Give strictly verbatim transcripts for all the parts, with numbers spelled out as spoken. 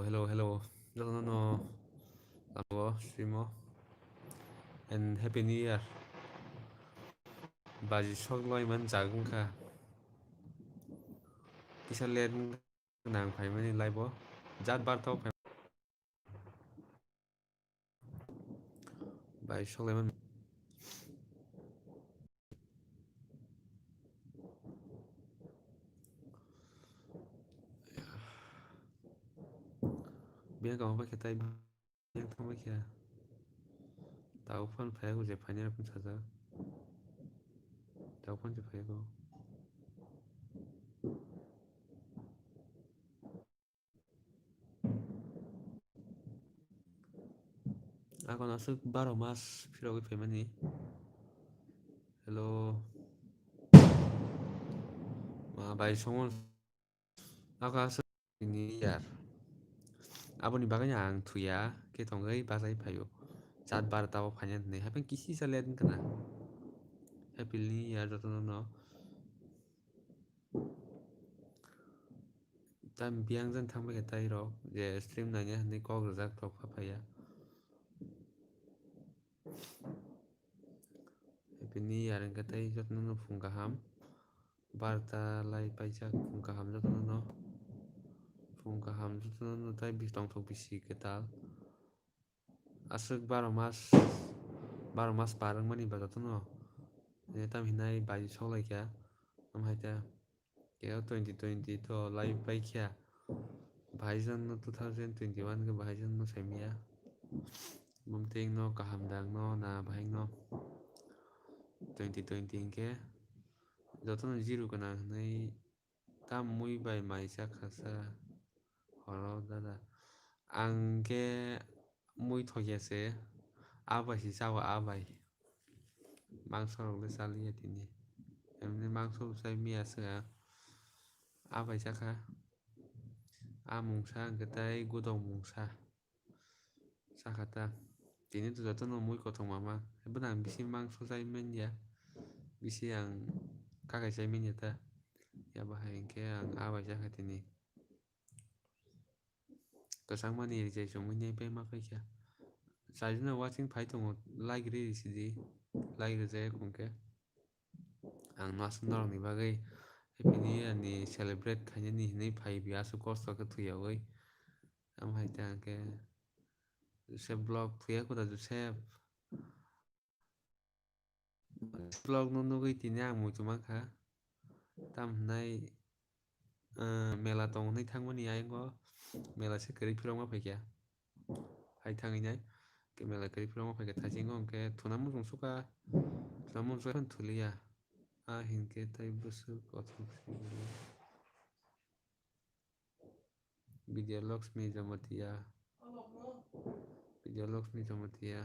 Hello, hello. Jotono no labo stream o. And Happy New Year. Baji sok loi man jagwng kha. Kisa late nang phaimani live o. Jat bar thaw phai. Bai sok laiman. Biyang kamo bai khe tai biyang thangbai khe. Tao phone phai ko je phai nai phone saja. Tao phone je phai ko. Ako naswk baro mas phirogwi phaimani. Hello. Ma bai songo. Ako aswk ni yar. Aboni bagwi ang thuya khe tongwi bachai phaio. Chat bar tao phaina hwnwi. Haphang kisi sa let wngkha na. Happy New Year jotono no. Tam biyang jan thangbai khe tai rok je stream naina hwnwi kok rwjak tok pha phaiya. Happy New Year hwnkhe tai jotono no phung kaham. Barta lai paijak phung kaham jotono no. Phung kaham jotono no tai bis tongthok bisi kwtal. Aswk baro mas, baro mas par wngmani ba jotono. Tam hinai bai sok lai kha. Am hai ta. Khe o twenty twenty to live pai kha. Bahai jang no two thousand twenty-one khe bahai jang no saimya. Bumteng no kaham dang no na bahai no. Twenty twenty hinkhe jotono zero gwnang hinwi tam mui bai mai chakha sa horo dada. Ang khe mui thokya se, a bai se chao a bai. Mangso rok le chaliya tini. Emni mangso bo chai miya se ang. A bai chakha. A mungsa hwnkhe tai gudok mungsa. Sakha ta. Tini to jotono mui kothoma ma. Ebono ang bisi mangso chai manya. Bisi ang kakai chai manya ta. Ya bahai hwnkhe ang a bai chakha tini. Kwchangmani rijai chumui nai pai ma paikha. Sajina watching phai tongo, like ri sidi, like rijak hwnkhe. Ang no aswk norokni bagwi Happy New Year ni celebrate khainani hinwi phai bi aswk kosto khe thuyawi. Am hai ta hwnkhe Joseph vlog thuya kho da Joseph. Vlog no nugwi tini ang muitu mankha. Tam hwnai, eh, mela tong hwnwi thangmani ayang o mela se kwrwi phirokma phaikha. Hai thangwi nai. Khe mela kwrwi phirokma phaikha thaisingo hwnkhe thuna muchung sukha. Thuna muchung sukha thuliya. A hinkhe tai bwswk kothok se. Vidya Lakshmi Jamatia. Vidya Lakshmi Jamatia.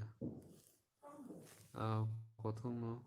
Ah, kothokno.